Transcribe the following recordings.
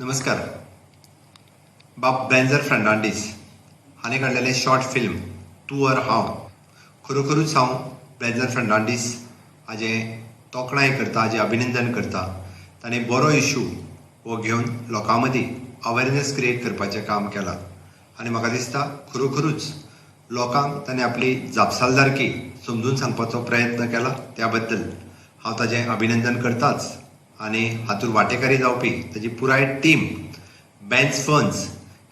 नमस्कार. बाब बेंजर फर्नांडीस हाणें काडलेलें शॉर्ट फिल्म तूं और हांव. खरोखरूच हांव बेंजर फर्नांडीस हाजें तोखणाय करता, हाजें अभिनंदन करता. ताणें बरो इशू हो घेवन लोकां मदीं अवेरनेस क्रिएट करपाचें काम केलां आनी म्हाका दिसता खरोखरूच लोकांक ताणें आपली जापसालदारकी समजून सांगपाचो प्रयत्न केला. त्या बद्दल हांव ताजें अभिनंदन करताच आनी हातूंत वांटेकारी जावपी ताजी पुराय टीम, बेन्स फर्न्स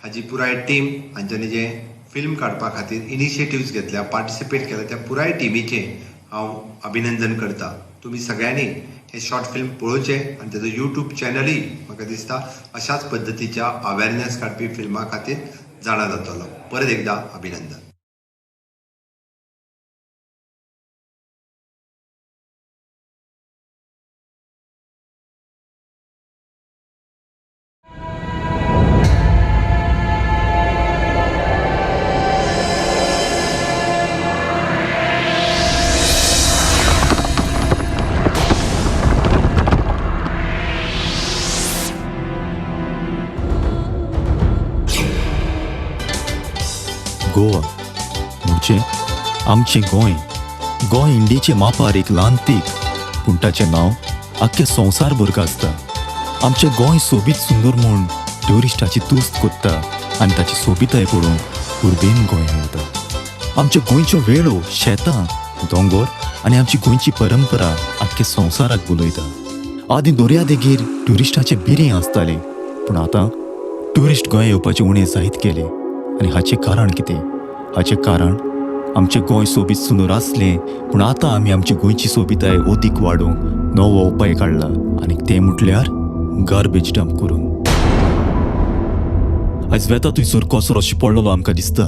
हाजी पुराय टीम, हांच्यांनी जें फिल्म काडपा खातीर इनिशिएटिव्स घेतल्या, पार्टिसिपेट केल्या, त्या पुराय टिमीचें हांव अभिनंदन करता. तुमी सगळ्यांनी हें शॉर्ट फिल्म पळोवचें आनी ताजो यूट्यूब चॅनलूय म्हाका दिसता अशाच पद्दतीच्या अवेरनेस काडपी फिल्मा खातीर जाणा जातलो. परत एकदां अभिनंदन. गोवा म्हणजे आमचें गोंय. गोंय इंडियेचे मापार एक ल्हान तीक, पूण ताचें नांव आख्खे संवसारभर गाजता. आमचें गोंय सोबीत सुंदर म्हूण ट्युरिस्टाची तुस्त कोत्ता आनी ताची सोबिताय पळोवंक उर्बेन गोंया येता. आमच्या गोंयच्यो वेळो, शेतां, दोंगोर आनी आमची गोंयची परंपरा आख्खे संवसाराक बोलयता. आदीं दर्या देगेर ट्युरिस्टाचें बिरें आसतालें, पूण आतां ट्युरिस्ट गोंय येवपाचें उणें जायत गेलें. आनी हाचें कारण कितें? हाचें कारण आमचें गोंय सोबीत सुंदर आसलें, पूण आतां आमी आमची गोंयची सोबिताय अदीक वाडोवंक नवो उपाय काडला आनी तें म्हटल्यार गार्बेज डंप करून. आयज वेता थंयसर कचरो शिंपडलेलो आमकां दिसता.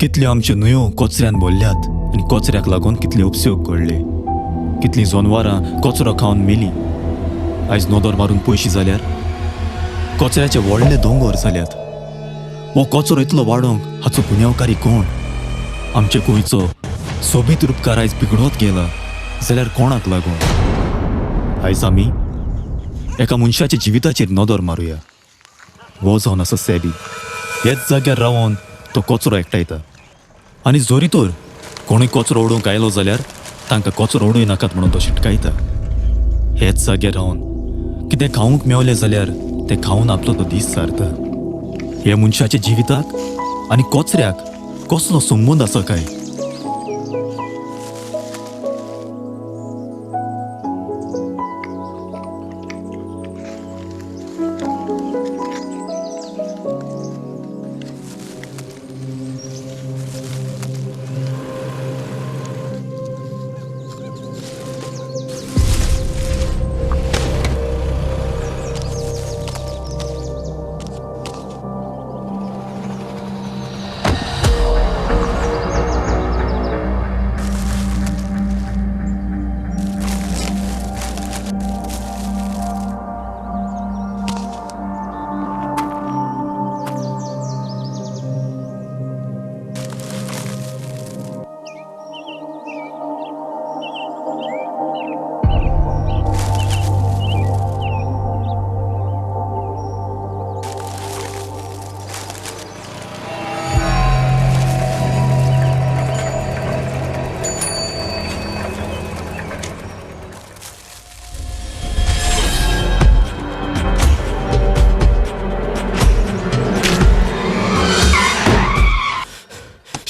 कितल्यो आमच्यो न्हंयो कचऱ्यान भरल्यात आनी कचऱ्याक लागून कितले उपसयोग घडले, कितलीं जनवरां कचरो खावन मेलीं. आयज नदर मारून पयशी जाल्यार कचऱ्याचे व्हडले दोंगर जाल्यात. हो कचरो इतलो वाडोवंक हाचो गुन्यांवकारी कोण? आमचे गोंयचो सोबीत रुपकार आयज बिगडत गेला जाल्यार कोणाक लागून? आयज आमी एका मनशाच्या जिविताचेर नदर मारुया. हो जावन आसा सेबी. हेच जाग्यार रावन तो कचरो एकठांयता आनी जरी तर कोणूय कचरो उडोवंक आयलो जाल्यार तांकां कचरो उडोय नाकात म्हणून तो शिटकायता. हेच जाग्यार रावन कितें खावंक मेवलें जाल्यार तें खावन आपलो तो दीस सारता. हे मनशाच्या जिविताक आनी कचऱ्याक कसलो संबंद आसा काय?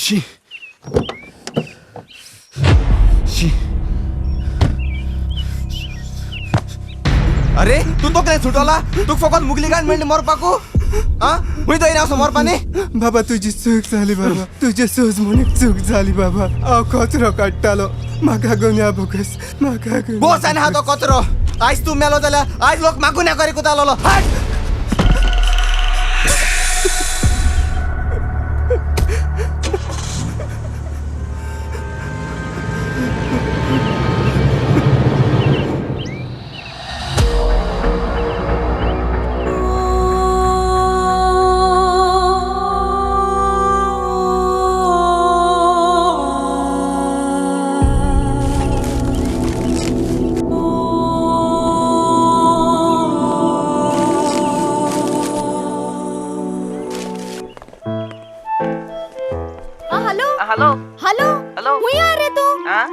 शी शी. अरे तूं तकले सुटोला? तुका फकत मुगली गाण मेळ्ळी मरपाकू? आं, खंय थंय असो मरपा न्ही? बाबा तुजी चूक जाली बाबा, तुजे सोज म्हणून चूक जाली बाबा. हांव कचरो काडटालो, म्हाका गुन्या बोगस, म्हाका बोस आनी हा तो कचरो. आयज तूं मेलो जाल्यार आयज लोक मागून करी कुतालोलो. हाट.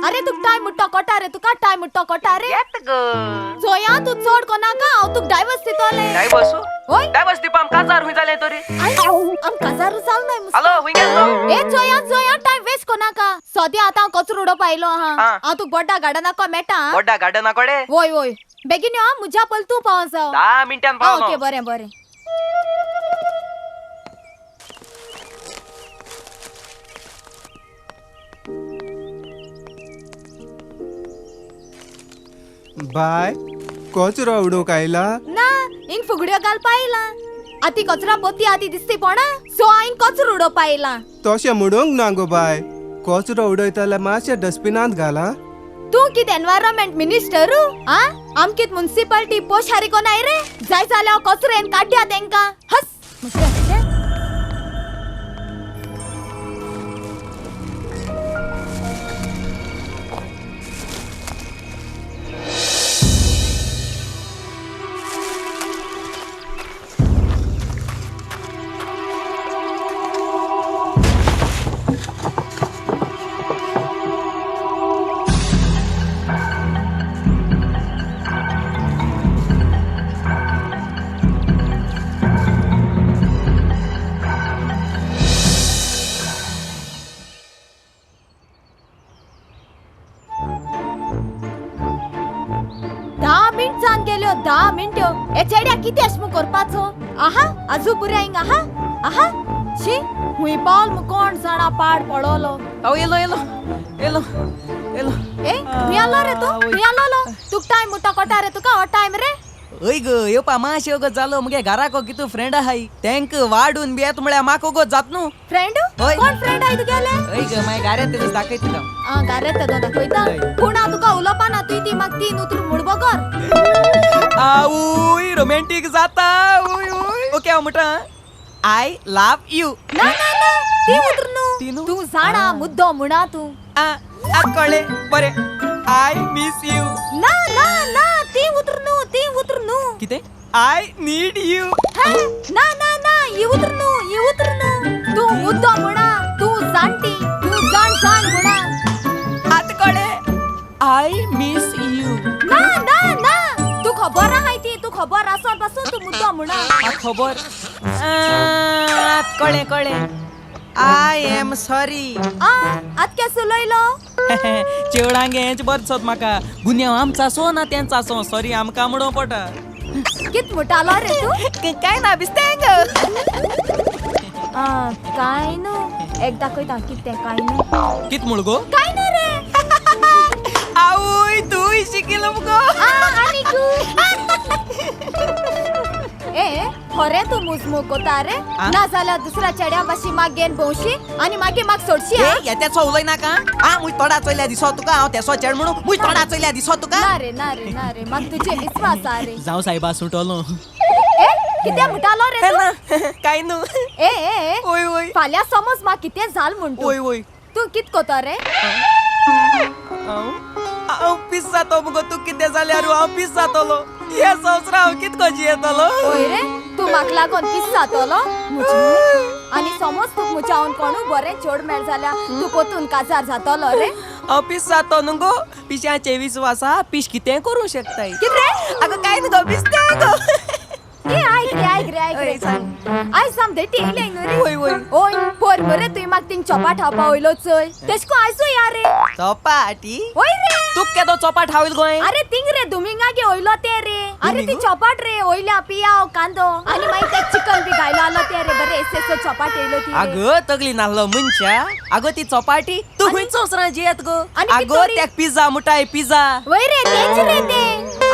अरे तुक टायम मुट्टो कोटा रे, तुका टायम मुट्टो कोटा रे. येत ग. जोया तू चड कोनाका, हांव तुक डायवर्स दितोले. डायवर्स? ओय. डायवर्स दिवपा आम काजार हुंय जालें तरी? I, आम काजार जाल नाय मुस्ता. हॅलो, हुंय गेलो? ए जोया जोया, टायम वेस्ट कोनाका. सद्या आतां हांव कचरो उडोवपा आयलो आहा. आ. हांव तुक बोड्डा गार्डनाको मेळटा. आ? बोड्डा गार्डना कोडे? वय वय, बेगीन यो आ, मुज्या पयल तूं पावोन जाव. 10 मिनटान आ, पावलो. ओके, बरें बरें. बाय, कचरो उडोवंक आयला? ना, हिंग फुगड्यो घालपा आयला. आती कचरा पोती आती दिसती पोणा, सो हांव कचरो उडोवपा आयला. तशें म्हणूंक ना गो बाय, कचरो उडयताल्या मातशें डस्टबिनांत घाला. तूं कितें एनवायरमेंट मिनिस्टर? आ, आमकीत मुन्सिपाल्टी पोश हारी कोणाय रे? जाय जाल्यार हांव कचरो येन काड्या तेंकां. हस म्हजें म्हजें. धा मिनट जावन गेल्यो, 10 मिनट्यो. हे चेड्या कितें अशें म्हूण करपाचो? आहा, आजू पुऱ्या हिंग. आहा आहा, शी, हुंय पावल म्हूण कोण जाणा पाड पडलो. हांव येलो येलो येलो येलो. ए, खंय आलो रे तूं? खंय आलोलो? तुका टायम मुट्टो कोटा रे, तुका हो टायम रे? हय ग, येवपा मातशें वगत जालो. मुगे घराको कितू फ्रेंड आहाय, तेंक वाडून बी येत म्हळ्यार म्हाका वगत जात न्हू. फ्रेंड? हय. कोण फ्रेंड आहाय तुगेले? हय ग, मागीर घाऱ्यात तें दाखयता हांव. आ, घाऱ्यात तेदो दाखयता. हय. पूण हांव तुका उलोवपा ना, तुवें ती म्हाका तीन उतरां म्हूण बगर. आवूय, रोमॅन्टीक जाता. उय उय, ओके, हांव म्हणटा, I love you. ना ना ना, ती उतर ती न्हू. न्हू? तूं जाणा, मुद्दो म्हणा तूं. आत कळ्ळें, बरें, I miss you. ना ना ना, ती उतर न्हू, ती उतर न्हू. कितें? I need you. हा? ना ना ना, ही उतर न्हू, ही उतर न्हू. तूं मुद्दो म्हणा, तूं जाणटी, तूं जाण जाण म्हणा. आत कळ्ळें, I miss you. ना ना ना, तूं खबर आहाय ती, तूं खबर आसोन पासून तूं मुद्दो म्हणा. आ, खबर आत कळ्ळें कळ्ळें, I am sorry. आ, आत केसो उलयलो? चेवडांगे बरें सोद म्हाका, गुन्यांव आमचो आसो ना तेंचो आसो, सॉरी आमकां म्हणो पडटा. कित म्हणटालो रे तूं? काय ना, बिस्तें ग. आ, काय न्हू, एक दाखयता कित तें. काय न्हू. कित म्हूण गो? काय न्हू रे. आवूय, तूंय शिकिलो मुगो. आ, आनीक ए खरें तूं मुजमू कोता रे? आ? ना जाल्यार दुसऱ्या चेड्या भाशी माग घेवन भोंवशी आनी मागीर म्हाका सोडशी. ए आ? येत्याचो उलय नाका. आ, मुय तोडा चोयल्या दिसो तुका हांव तेसो चेड म्हणून? मुय तोडा चोयल्या दिसो तुका? ना रे ना रे ना रे, म्हाका तुजे विस्वास आ रे. जावं सायबा, सुटोलो. ए, कितें म्हणटालो रे तूं? काय न्हू. ए ए ए, ओय ओय. फाल्यां समज म्हाका कितें जाल म्हूण ओय तूं ओय. तूं कित कोता रे? हांव पीस जातो मुगो, तूं कितें जाल्यार हांव पीस जातलो. हे संवसार हांव कितको जियेतलो? ओय रे, तूं म्हाका लागोन पीस जातलो मुजे? आनी समज तुका मुज्या कोणू बरें चेड मेळ जाल्यार तूं पोतून काजार जातलो रे? हांव पीस जातो न्हू गो, पिशाचे विस्वास आहा, पीस कितें करूं शकताय. कित रे? आगो काय न्हू गो, पिसतें गो. ए, आयक रे, आयक रे, आयक रे. ओय, सांग. आयज आम देटी येयलें न्हू रे? ओय, ओय. ओय, पोर मरे तुवें म्हाका थिंग चोपाट खावपा वयलो चोय, तेश कोन आयजूय या रे. चपाटी? ओय रे. तूं केदो चपाट हावयल गोंय? अरे थिंग रे, दुमिंगागे वयलो ते रे. अरे ती दुमिंगो? चोपाट रे, वयल्या पियाव कांदो आनी मागीर ते चिकन बी घायलो आलो ते रे, बरे एस चोपाट येयलो ती रे. अगो तगली नासलो मनशा, अगो ती चपाटी तूं आनी? खंय संवसारां जियेत गो? आनी अगो कितोरी? त्याक पिझ्झा मुटाय, पिझ्झा. वय रे, तेच रे ते.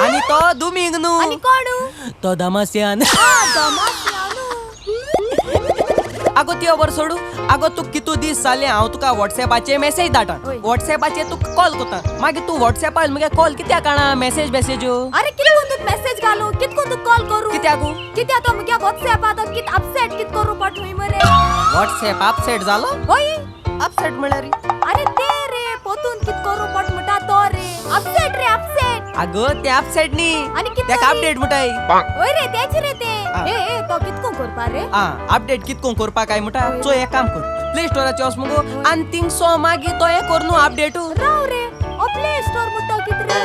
आनी तो दुमींग न्हू. आनी कोण? तो दमासियान. आ, दमासियानू. अगो ती खबर सोडू. अगो तुका कितू दीस जाले हांव तुका वॉट्सएपाचेर मॅसेज धाडटा, ओय. वॉट्सएपाचेर तुका कॉल करता, मागीर तूं वॉट्सएपार मुगे कॉल कित्याक काणा मॅसेज बेसेज्यो? अरे कितको तुका मॅसेज घालू, कितको तुका कॉल करू? कित्याक? कित्या तो मुगे वॉट्सएपा तो कित अपसेट कित करू पट हुई मरे. वॉट्सएप अपसेट जालो? ओय. अपसेट म्हळ्यार? अरे ते रे, पोतून कित करू पट म्हणटा तो रे, अपसेट रे, अपसेट. अगो ते अपसेट न्ही, आनी कित तेका तरी? अपडेट म्हणटाय. ओय रे, तेच रे ते. आ. ए ए, तो कितको करपा रे? आ, अपडेट कितको करपाक काय म्हणटा? चोय, एक काम कर, प्ले स्टोराचे वच मुगो आनी थिंगसो मागीर तो हें कर न्हू अपडेट. राव रे, ओ प्ले स्टोर मुट्टो कित रे?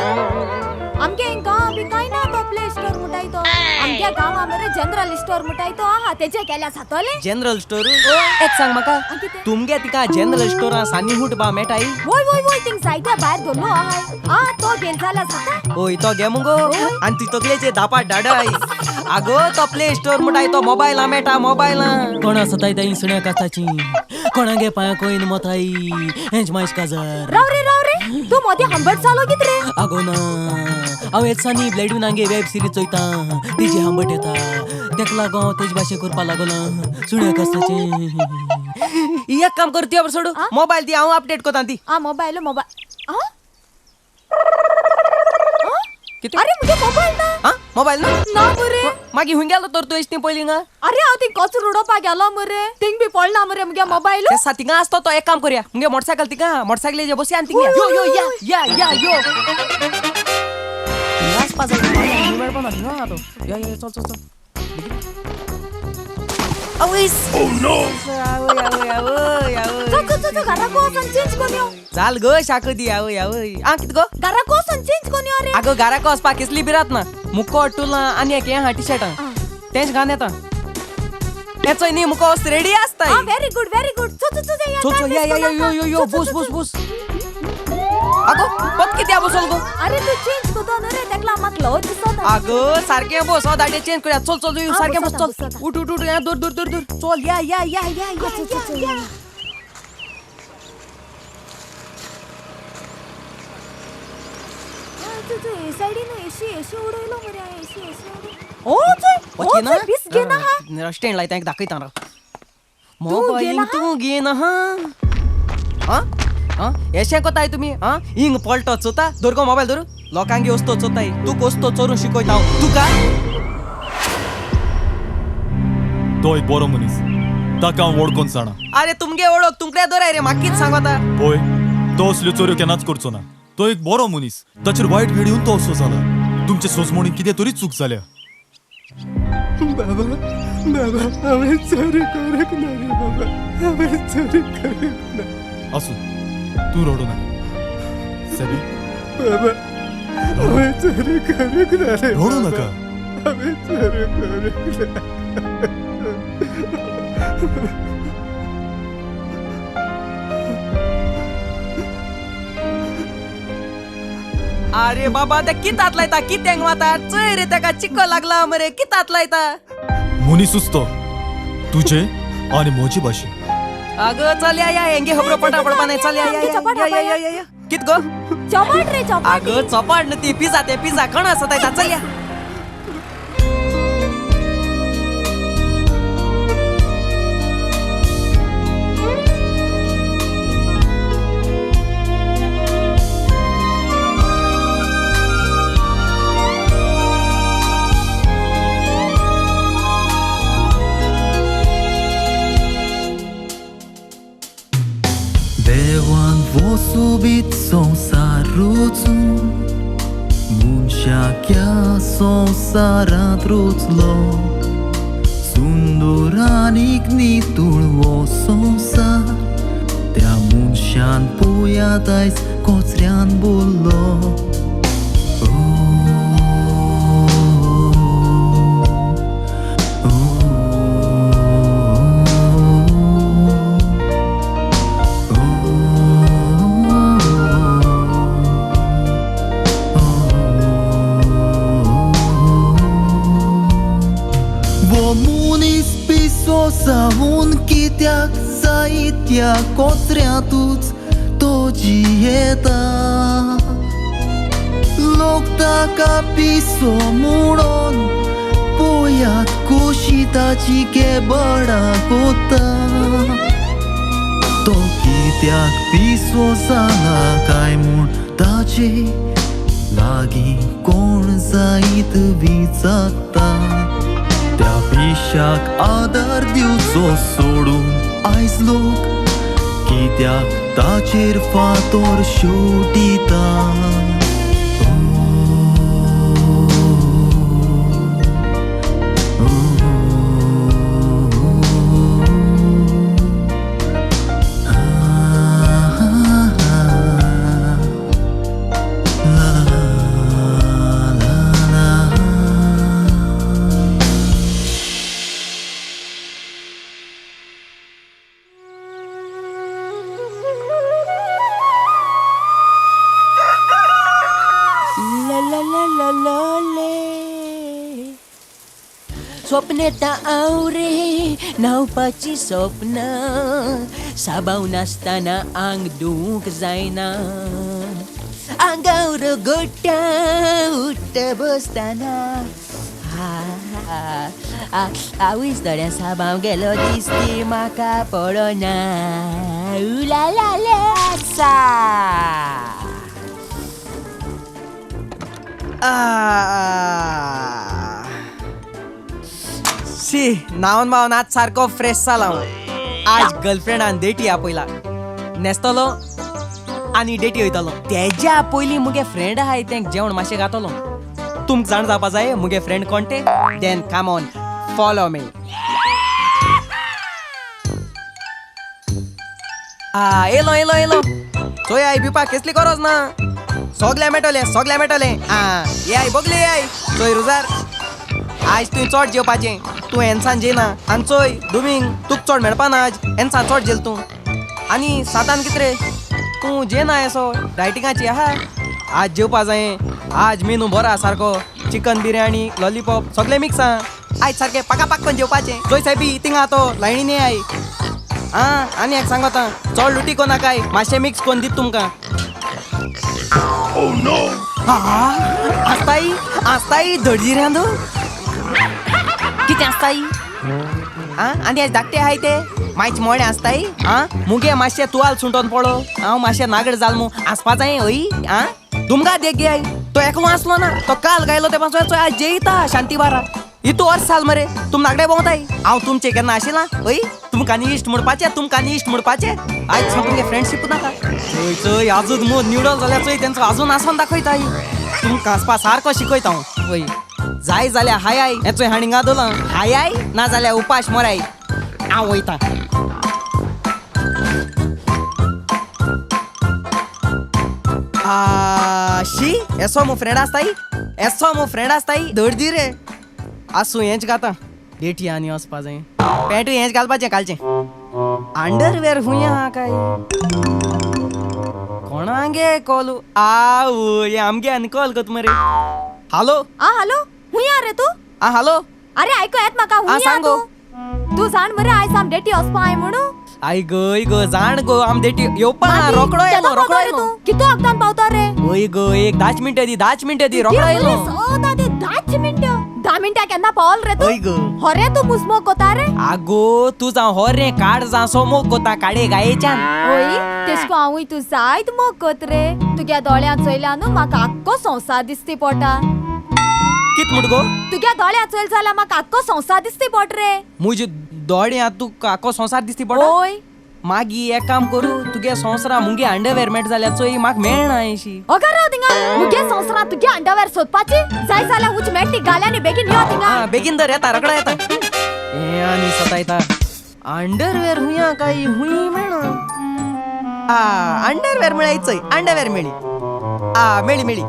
आमगे गांव बी काय ना तो प्ले स्टोर मुटाय तो. आमगे गांवा मरे जनरल स्टोर मुटाय तो आहा, तेजे केल्या जातोले. जनरल स्टोर एक सांग म्हाका, आ, कितें? तुमगे तिका जनरल स्टोरा सानी हुट बा मेटाई? वय वय वय, थिंग जायते भायर धरलो आहाय. आ तो घेल जाल्यार जाता. ओय तो घे मुगो आनी ती तकलेचे धापा डाडाय. आगो तो प्ले स्टोर मुटाय तो मोबायला मेटा, मोबायला. कोणा सतायता ही सुण्या काताची, कोणागे पांया कोयन मोताई हेंच मायश काजार. राव रे राव रे, तूं मोदी हंबट जालो कित रे? आगो ना, हांव येतसानी ब्लेडून आंगे वेब सिरीज चोयता, तेजी हांबट येता, तेका लागो हांव तेज भाशे करपा लागलो सुण्या कास्ताचें. एक काम कर, ती सोडू, मोबायल दी, हांव अपडेट करता ती. आ मोबायल मोबायल आ कितें? अरे मुगे मोबायल ना. आ मोबायल ना? ना मुरे. मागीर हुंय गेलो तर तूं एश्टी पयलीं हिंगा? अरे हांव थिंग कचरो उडोवपाक गेलो मुरे, थिंग बी पडला मुरे मुगे मोबायल. तें थिंगा आसतो तो. एक काम करया, मुगे मोटरसायकल थिंगा, मोटरसायकलीचेर बसया आनी थिंगा यो यो या या या यो. थिंगा आसपा जाय, मेळपा ना थिंगा आहा तो. यो यो चल चल चल. आवयस. Oh no. आवय आवय आवय आवय. चल चल चल, घरा वचून चेंज करून यो. चाल गो शाको दी. आवय आवय. आ कित गो? घरा वचून चेंज करून यो रे. आगो घराक वचपाक कसली बिरात ना, मुको टुला आनी एक हें आहा टी शर्टां, तेंच घान येता. हें चोय न्ही, मुको वस्त रेडी आसता. आ व्हेरी गुड व्हेरी गुड. चल चल चल, चल चल या या या यो यो यो, बोस बोस बोस. आगो पत कित्या बसोल गो? अरे तू चेंज करतो न्हू रे, तेका म्हाका लज दिसता. आगो सारकें बस, हो दाटे चेंज करया. चल चल सारकें बस, चल उठ उठ उठ, दूर दूर दूर दूर चल. या या या या या. स्टँड लायता एक दाखयता राव. मोबायल तूं घेना हा. हा एशें कोताय तुमी? हा हिंग पलटो चोता, धर गो मोबायल धर. लोकांगे वस्तू चोताय, तुका वस्तू चोरून शिकयता हांव तुका. तो एक बरो मनीस, ताका हांव वळखून जाणा. अरे तुमगे वळख तुमकडे दराय रे, म्हाका कितें सांगता? पळय तो असल्यो चोऱ्यो केन्नाच करचो ना. तो एक बरो मनीस, ताचेर वायट वेळ येवन तो असो जाला. तुमचे सोजमणीन कितें तरी चूक जाल्या. बाबा बाबा हांवें चोरी करूंक ना रे बाबा, हांवें चोरी करूंक ना. आसूं, तूं रडू नाका सेबी. बाबा हांवें चोरी करूंक ना रे, रडू नाका. हांवें चोरी करूंक ना. अरे बाबा ते कितात लायता, कित्यांक वता चोय रे, तेका चिको लागला मरे, कितात लायता. मनीसूच तो, तुजे आनी म्हजे भाशेन. अगं चल या या, हेंगे खबरो पटा पडपा नाही. चल या या या या या या. कित गो? चपाट रे चपाट. अगं चपाट न्हू ती, पिझ्झा ते पिझ्झा. कोण आसा चल या. देवान वसुबीत संवसार रचून मनशाक ह्या संवसारांत रचलो. सुंदर आनीक नितूळ हो संवसार त्या मनशान पळयात आयज कचऱ्यान भरलो. जावन कित्याक जायत्या कचऱ्यांतूच तो जियेता. लोक ताका पिसो म्हणून पळयात कशी ताची केबडां कोता. तो कित्याक पिसो जाला काय म्हूण ताचे लागीं कोण जायत विचारता. त्या पिशाक आदार दिवचो सोडून आयज लोक कित्याक ताचेर फातोर शेवटिता. स्वप्नेता हांव रे न्हावपाची स्वप्नां साबाव नासतना आंग धुवूंक जायना आंगावर गोट्या उठ्ठ बसतना आवयस दोळ्या साबाव गेलो दिसती म्हाका पडना उला ला ला सा. शी न्हावन मावन आज सारको फ्रेश जाला हांव. आज गर्लफ्रेंडान डेटी आपयला, न्हेसतलो आनी डेटी वयतलो. तेज्या पयलीं मुगे फ्रेंड आहाय तेंक जेवण मातशें घातलो. तुमकां जाण जावपा जाय मुगे फ्रेंड कोण ते? Then come on follow me. आ येलो येलो येलो. चोय आई भिवपाक कसली गरज ना, सगळें मेळटलें सगळें मेळटलें. आ ये आई बगले ये आई. चोय रुजार आज तुवें चोड जेवपाचें, तूं एनसान जेयना. आनी चोय दुमींग तुका चोड मेळपाना आज, एनसान चोड जेल तूं. आनी सातान कितें रे तूं जेयना एसो डायटिंगाची आहा. आज जेवपा जायें, आज मेनू बरो आहा सारको, चिकन बिरयानी लॉलीपॉप सगळें मिक्स आहा. आयज सारकें पाका पाक करून जेवपाचें. चोय सायबी थिंगा तो लायनीन I. आं आनी एक सांगता चोड लुटी कोनाकाय, मातशें मिक्स करून दित तुमकां. आसताई आसताई धडजी रे अंदू कितें आसताई? आं आनी आज धाकटे आहाय ते मायच मोडे आसताई. आं मुगे मातशें तुवाल सुंटोन पडो, हांव मातशें नागड जाल मू आसपा जाय हय. आं दुमगा देख गे आई तो एकलो आसलो ना, तो काल गायलो ते पासून आज जेयता शांती बारा. इतू वर्स जाल मरे तुम नागडे भोंवताय. हांव तुमचे केन्ना आशिल्ला हय? तुमकां न्ही इश्ट म्हणपाचें, तुमकां न्ही इश्ट म्हणपाचें. आयज सावन तुमगे फ्रेंडशीप नाका. चोय चोय आजून मोद न्युडल जाल्यार चोय तेंचो आजून आसोन दाखयता. तुमकां आसपा सारको शिकयता हांव. हय जाय जाल्यार हाय I हेचोय हांणी हिंगा दवरलां हाय I, ना जाल्यार उपाश मोराय. हांव वयता. शी एसो मू फ्रेंड आसताय, एसो मू फ्रेंड आसताय धड दी रे. आसूं हेंच घाता डेटी आनी वचपा जाय. पॅन्टूय हेंच घालपाचें कालचें. अंडरवेर खूंय आहा काय कोणागे कॉल? आवय आमगे आनी कॉल करता मरे. हॅलो. आ हॅलो हुंय आ रे तूं? आ हॅलो. अरे आयको येत म्हाका, हुंय आ सांग गो. तूं? तूं जाण मरे आयज आम डेटी वचपा आहाय म्हणून? I गो गो जाण गो आम डेटी येवपा रोकडो येलो रोकडो येलो. कितू अगदान पावता रे? ओय गो एक 10 मिनटां दी, 10 मिनटां दी, रोकडो येलो. सदां दी 10 मिनटां, 10 मिनटां केन्ना पावल रे तूं? ओय गो हरे तूं मुसमो कोता रे? आगो तूं जावं हरे काड जावं सो मोग कोता काडे गायेच्यान. ओय तेशको हांवूय तूं जायत मोग कोत रे. तुग्या दोळ्यां चोयल्या न्हू म्हाका आख्खो संवसार दिसती पोटा. कित म्हूण गो? तुग्या दोळ्यां चोयल जाल्यार म्हाका आख्खो संवसार दिसती पोट रे. मुजे दोळ्यां तुका आख्खो संवसार दिसती पोटा? ओय मागीर एक काम करू, तुगे संवसारा मुगे अंडरवेर मेट जाल्यार चोय म्हाका मेळना अशी. अगर राव थिंगा मुगे संवसारां तुगे अंडरवेर सोदपाची जाय जाल्यार उच मेळटी घाल आनी बेगीन यो थिंगा. बेगीन तर येता रोकडो येता. हे आनी सतायता अंडरवेर हुंया काय हुंय मेळना. आ अंडरवेर म्हळ्यार चोय अंडरवेर मेळ्ळी. आ मेळ्ळी मेळ्ळी.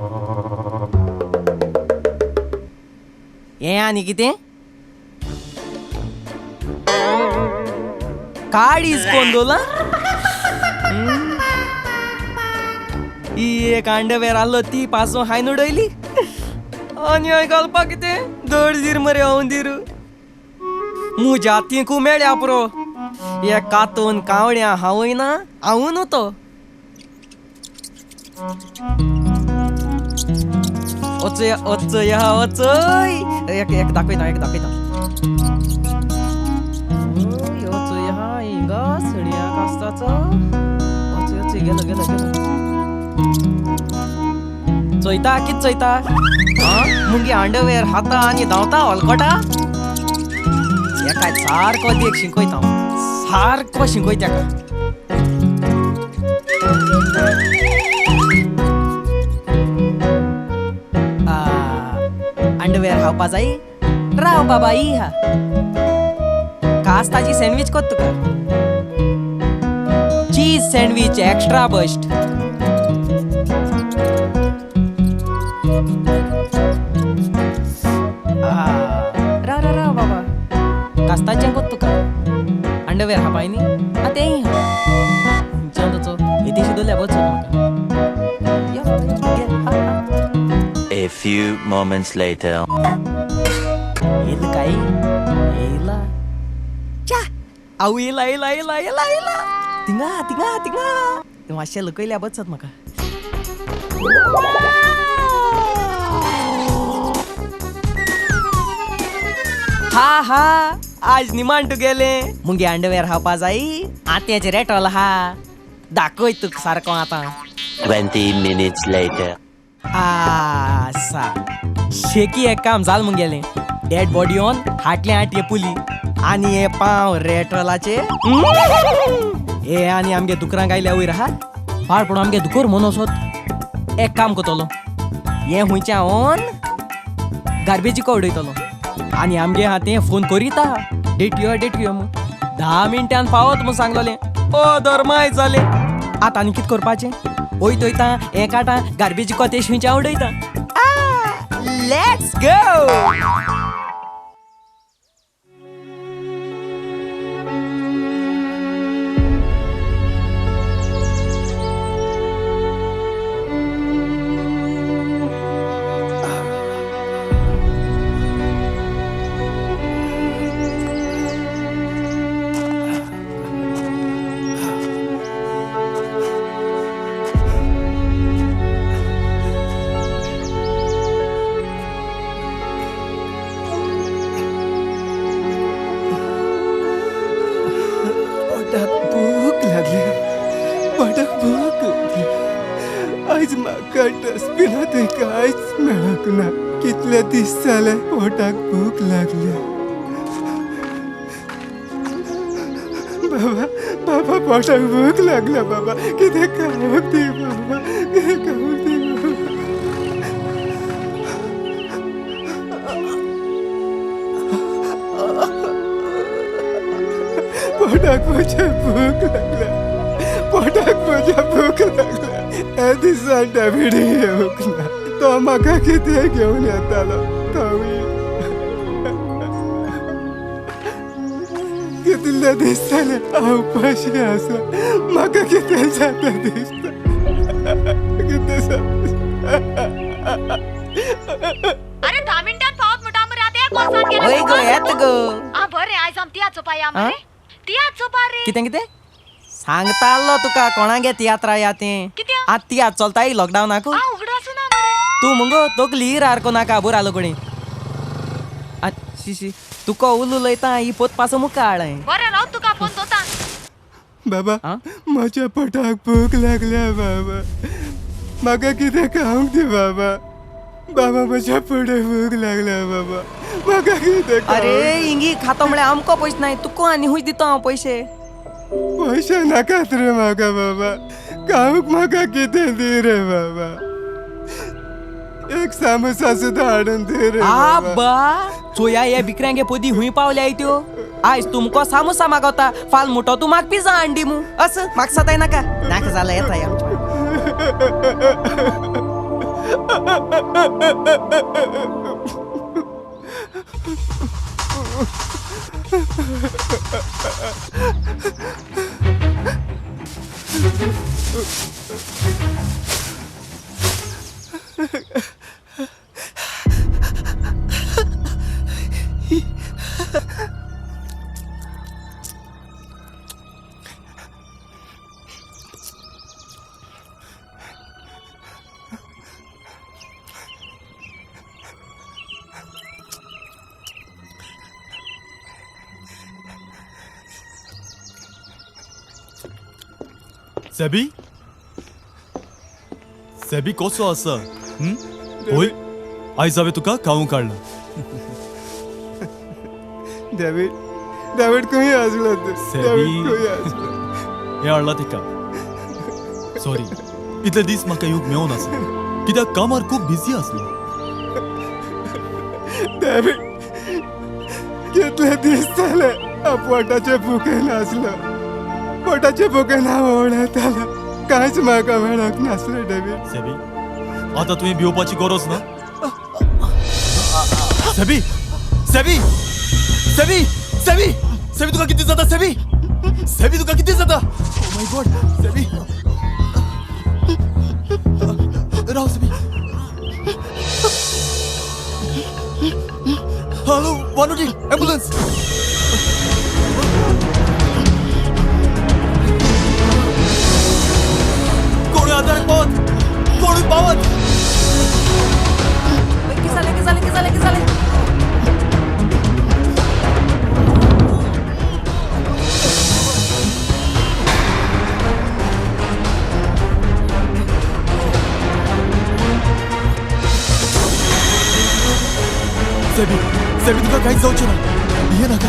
हें आनी कितें काडीज कोण दवरलां? ही एक अंडरवेर आहलो ती पासून हांयेन उडयली आनी हांवें घालपाक कितें दळदीर मरे हांव दीर. मुज्या तिकू मेळ्या पुरो एक कातून कावड्या हांवूय ना हांवूय न्हू तो. वचया वचया वचय एक एक दाखयता एक दाखयता. वचया हिंगा सड्या कास्ताचो वचय वचय गेलो गेलो गेलो. चोयता कित चोयता? आं मुगे अंडरवेर हाता आनी धांवता हलकोटा. एका सारको देख शिकयता हांव, सारको शिकयता तेका. अंडरवेर खावपा जाय? राव बाबा ही हा कास्ताची सँडवीच कोत तुका. चीज सँडवीच एक्स्ट्रा बस्ट. राव राव राव बाबा कास्ताचें कोत तुका. अंडरवेर खावपाय न्ही? आं तेंय हा खंयच्यान ताचो येदेशी दवरल्यार बरो म्हाका. A few moments later. येयला काय येयला च्या हांव येयला येयला येयला येयला येयला थिंगा थिंगा थिंगा तें मातशें लकयल्या बचत म्हाका. हा हा आज निमाण तुगेलें मुगे अंडरवेअर खावपा जाय. आत्याचें रेटोल आहा दाखय तुका सारको आतां. 20 minutes later. आसा शेकी एक काम जाल मुगेलें. डेड बॉडी ऑन हाटले हाटये पुली आनी हे पांव रेटोलाचे हे आनी आमगे दुकरांक आयल्या वयर आहा पाड पडून आमगे दुकोर मनोसोत. एक काम करतलो हें हुंयचें ऑन गार्बेजी उडयतलो आनी आमगे हा तें फोन करीता डेटयो डेटयो मू 10 मिनटान पावत म्हूण सांगलोलें. ओ धर्माय जालें आतां आनी कितें करपाचें. वयत वयता हें काडटा गार्बेजी को तें हुंयचें उडयता. Let's go. भूक लागली पोटाक भूक लागली. आयज म्हाका डस्टबिनांत कांयच मेळूंक ना. कितले दीस जाले पोटाक भूक लागली. बाबा बाबा पोटाक भूक लागल्या बाबा कितें खावंक दी बाबा कितें खावंक दी बाबा. पोटाक म्हज्या भूक लागल्या पोटाक म्हज्या भूक लागल्या. हे दिसान डेविडूय येवंक ना. तो म्हाका कितें घेवन येतालो तोवूय कितले दीस जाले हांव उपाशी आसा. म्हाका कितें जाता दिसता कितें जाता. अरे 10 मिनटान पावत म्हणटा मरे आतां कोण गेला. वय गो येत गो. आ बरें आयज आम तियात्र चोवपा या मरे. तियात्र चोवपा रे. कितें कितें सांगतालो तुका कोणागे तियात्रा या तें. आतां तियात्र चलताय लॉकडावनाकू. उगडासू ना मरे तूं मुगो तकली सारको नाका खबर आलो कोणी. शी शी तुका उलू उलयता ही पोत पासो मुखार हाडलें. बरें राव तुका फोन दोता. बाबा म्हज्या पोटाक भूक लागल्या बाबा म्हाका कितें खावंक दी बाबा. बाबा म्हज्या पोटाक भूक लागल्या बाबा म्हाका कितें. अरे इंगी खाता म्हळ्यार आमकां पयशे नाय तुका आनी खूंय दिता हांव पयशे. पयशे नाकात रे म्हाका बाबा खावंक म्हाका कितें दी रे बाबा. एक सामोसा सुद्दां हाडून दी रे बाबा. चोया हे बिकऱ्यांगे पदी हुंय पावल्या त्यो. आयज तुमकां सामोसा मागवता फाल मोटो तूं म्हाका पिझ्झा हाडली मू. अस म्हाका सताय नाका नाका जाल्यार येता सेबी सेबी कसो आसा? होय आयज हांवें तुका खावंक काडला. डेविड डेविड खंय आसलो तूं? डेविड खंय आसलो? हें हाडलां तिका. सॉरी इतले दीस म्हाका येवंक मेळूं नासलें कित्याक कामार खूब बिजी आसलो. डेविड कितले दीस जाले हांव पोटाचे भुकेन आसलो. पोटाचे भुकेन हांव ओवळेतालो. कांयच म्हाका मेळूंक नासलें डेविड. सेबी आतां तुवें भिवपाची गरज ना. सेबी सेबी सेबी सेबी सेबी तुका कितें जाता? सेबी सेबी तुका कितें जाता? ओ my God SEBI Rao SEBI. Hello, 108, ambulance. कोण आदार पावत, कोणूय पावत. कितें जालें, कितें जालें, कितें जालें, कितें जालें? सेबी, सेबी, तुका कांयच जावचें ना, भिये नाका.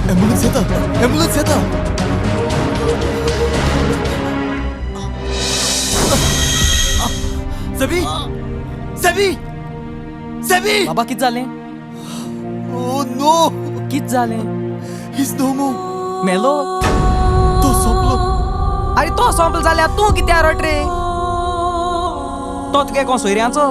ॲम्ब्युलन्स येता, ॲम्ब्युलन्स येता. सेबी, सेबी, सेबी. बाबा, कितें जालें? Oh no. कितें जालें? He's no more. मेलो? तो सोंपलो. आरे, तो सोंपलो जाल्यार तूं कित्याक रडटा रे? तो तुगे कोण सोयऱ्यांचो?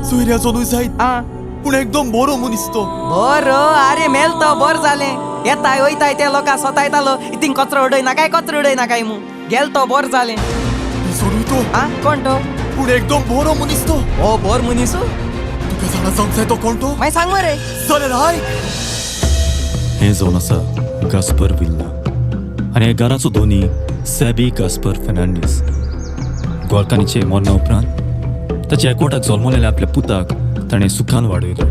सोयऱ्याचो न्हय जायत, आं, पूण एकदम बरो मनीस तो. बरो? आरे, मेल तो बरें जालें. येताय वयताय ते लोकां सतायतालो, इतींग कचरो उडय नाकाय, कचरो उडय नाकाय मू. गेल तो बरें जालें. सोडूय तो. आं, कोण तो? पूण एकदम बरो मनीस तो. हो, बरो मनीस. तुका जाणा जावंक जाय तो कोण तो? मागीर सांग मरे. जाल्यार आयक. हें जावन आसा गास्पर विल्ला आनी ह्या घराचो धोनी सॅबी गास्पर फेर्नांडीस. गोरकानीचे मरणा उपरांत ताच्या एकवटाक जल्मलेल्या आपल्या पुताक ताणें सुखान वाडयलो.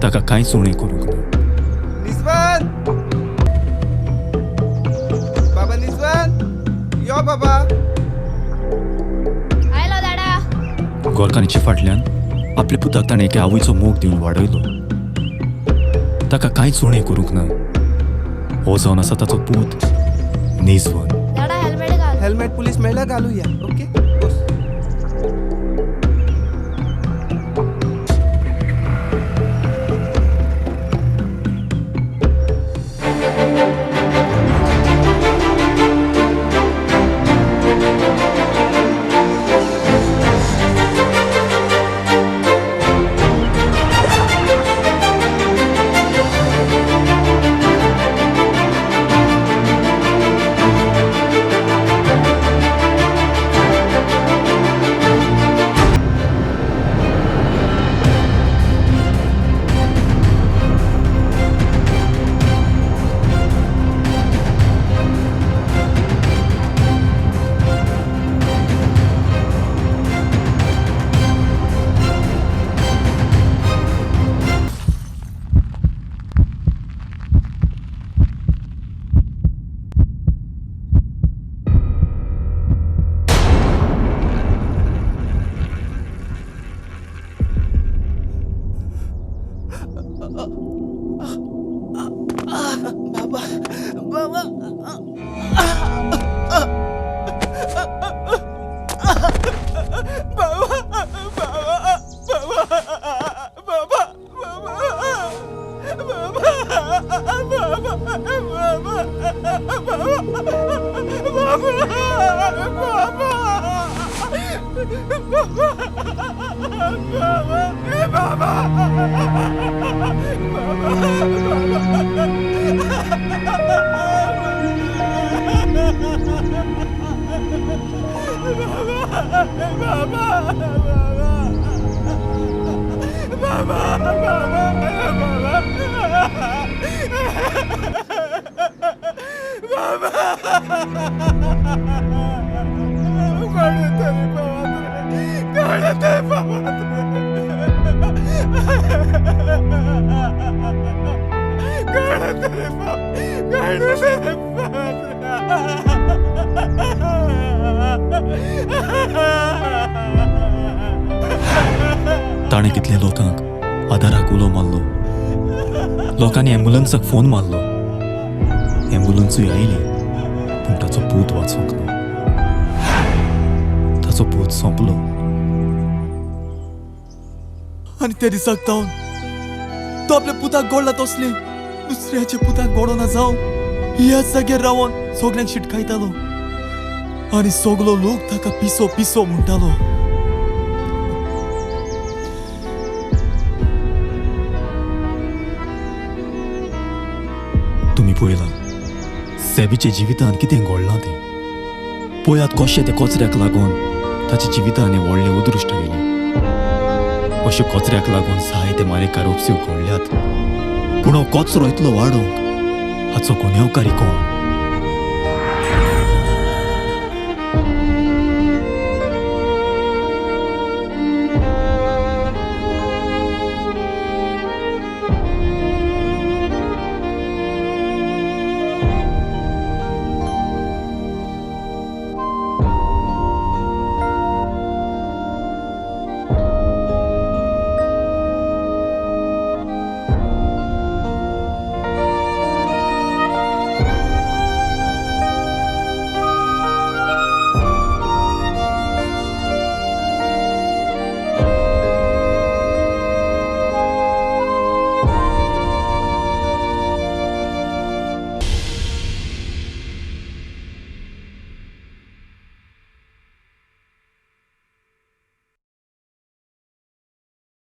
ताका कांयच उणें करूंक ना. निस्वान, बाबा, निस्वान, यो बाबा. आयलो दाडा. गोरकानीच्या फाटल्यान आपल्या पुताक ताणें एके आवयचो मोग दिवन वाडयलो. ताका कांयच उणें करूंक ना. हो जावन आसा ताचो पूत निजवन. दाडा, हेल्मेट घाल. हेल्मेट पुलीस मेळ्ळ्यार घालुया. ओके, बस. ताणें कितल्या लोकांक आदाराक उलो मारलो. लोकांनी एम्बुलन्साक फोन मारलो. एम्बुलन्सूय आयली, पूण ताचो पूत वाचूंक ना. ताचो पूत सोंपलो. आनी त्या दिसाक तावन तो आपल्या पुताक गोडला तसले दुसऱ्याच्या पुताक गोडना जावं ह्याच जाग्यार रावन सगल्यांक शिटकायतालो आनी सगलो लोक ताका पिसो पिसो म्हणटालो. तुमी पळयलां सेबीच्या जिवितान कितें घडलां तें. पळयात कशें त्या कचऱ्याक लागून ताच्या जिवितान हें व्हडलें अदृश्ट आयलें. अशे कचऱ्याक लागून जायते मारेकार उपस्यो घडल्यात. पूण हो कचरो इतलो वाडोवंक हाचो गुन्यांवकारी कोण?